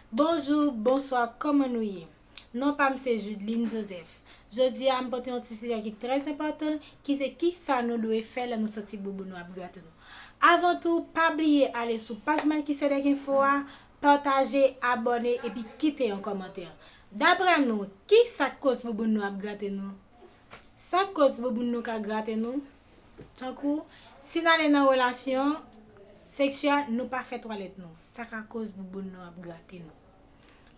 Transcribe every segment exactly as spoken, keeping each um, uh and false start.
Bonjou, bonswa, kòman nou ye? Non pa m se Judeline Joseph. Jodi a, m pote yon ti sijè ki trè enpòtan, ki se kisa nou dwe fè lè nou santi bouboun nou ap grate nou. Avan tou, pa bliye ale sou paj Melkisedek Info a, pataje, abòne epi kite yon kòmantè. Daprè nou, kisa k koz bouboun nou ap grate nou? Sa k koz bouboun nou ka grate nou? Tankou, si n ale nan relasyon seksyèl, nou pa fè twalèt nou. Sa ka koz bouboun nou ap grate nou.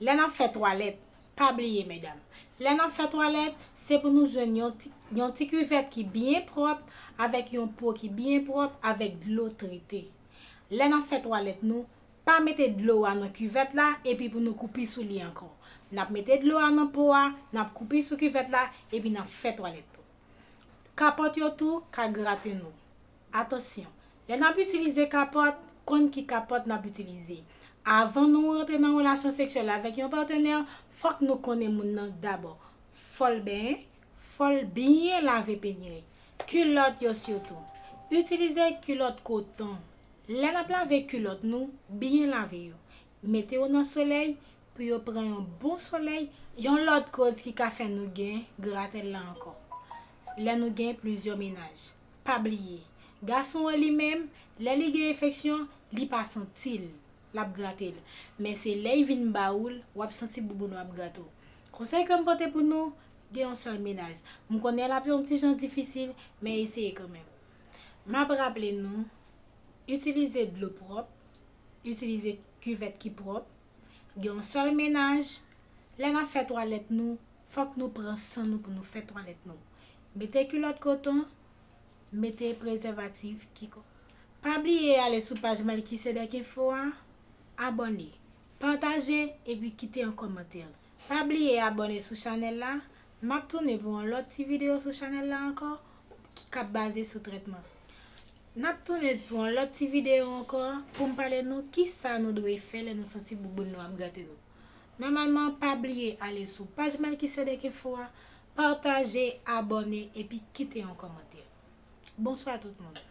Lè n ap fè twalèt, pa bliye medam. Lè n ap fè twalèt, se pou nou jwenn yon ti, yon ti kivèt ki byen pwòp, avèk yon po ki byen pwòp, avèk dlo trete. Lè n ap fè twalèt nou, pa mete dlo a nan kivèt la epi pou nou koupi sou li ankò. N ap mete dlo a nan po a, n ap koupi sou kivèt la epi n ap fè twalèt nou. Kapòt yo tou ka grate nou. Atansyon, lè n ap itilize kapòt, konn ki kapòt n ap itilize. Avan nou rantre nan relasyon seksyèl avèk yon patnè, fòk nou konnen moun nan dabò. Fò l benyen, fò l byen lave peni l. Kilòt yo sitou. Itilize kilòt koton. Lè n ap lave kilòt nou, byen lave yo. Mete yo nan solèy pou yo pran yon bon solèy. Yon lòt koz ki ka fè nou gen gratèl la ankò. Lè nou gen plizyè mennaj. Pa bliye, gason an li menm, lè li gen enfeksyon, li pa santi l, l ap grate l. Men se lè l vin ba ou l, w ap santi bouboun ou ap grate w. Konsèy ke m pote pou nou, gen yon sèl mennaj. M konnen l ap yon ti jan difisil, men eseye kanmenm. M ap raple nou, itilize dlo pwòp, itilize kivèt ki pwòp, gen yon sèl mennaj. Lè n ap fè twalèt nou, fòk nou pran san nou pou nou fè twalèt nou. Mete kilòt koton, mete prezèvatif ki ko-, pa bliye ale sou paj Melkisedek Info a, abòne, pataje epi kite yon kòmantè. Pa bliye abòne sou chanèl la. M ap tounen pou yon lòt ti videyo sou chanèl la ankò ki k ap baze sou trètman. N ap tounen pou yon lòt ti videyo ankò pou m pale nou kisa nou dwe fè lè nou santi bouboun nou ap grate nou. Nòmalman, pa bliye ale sou paj Melkisedek Info a, pataje, abòne epi kite yon kòmantè. Bonswa tout moun.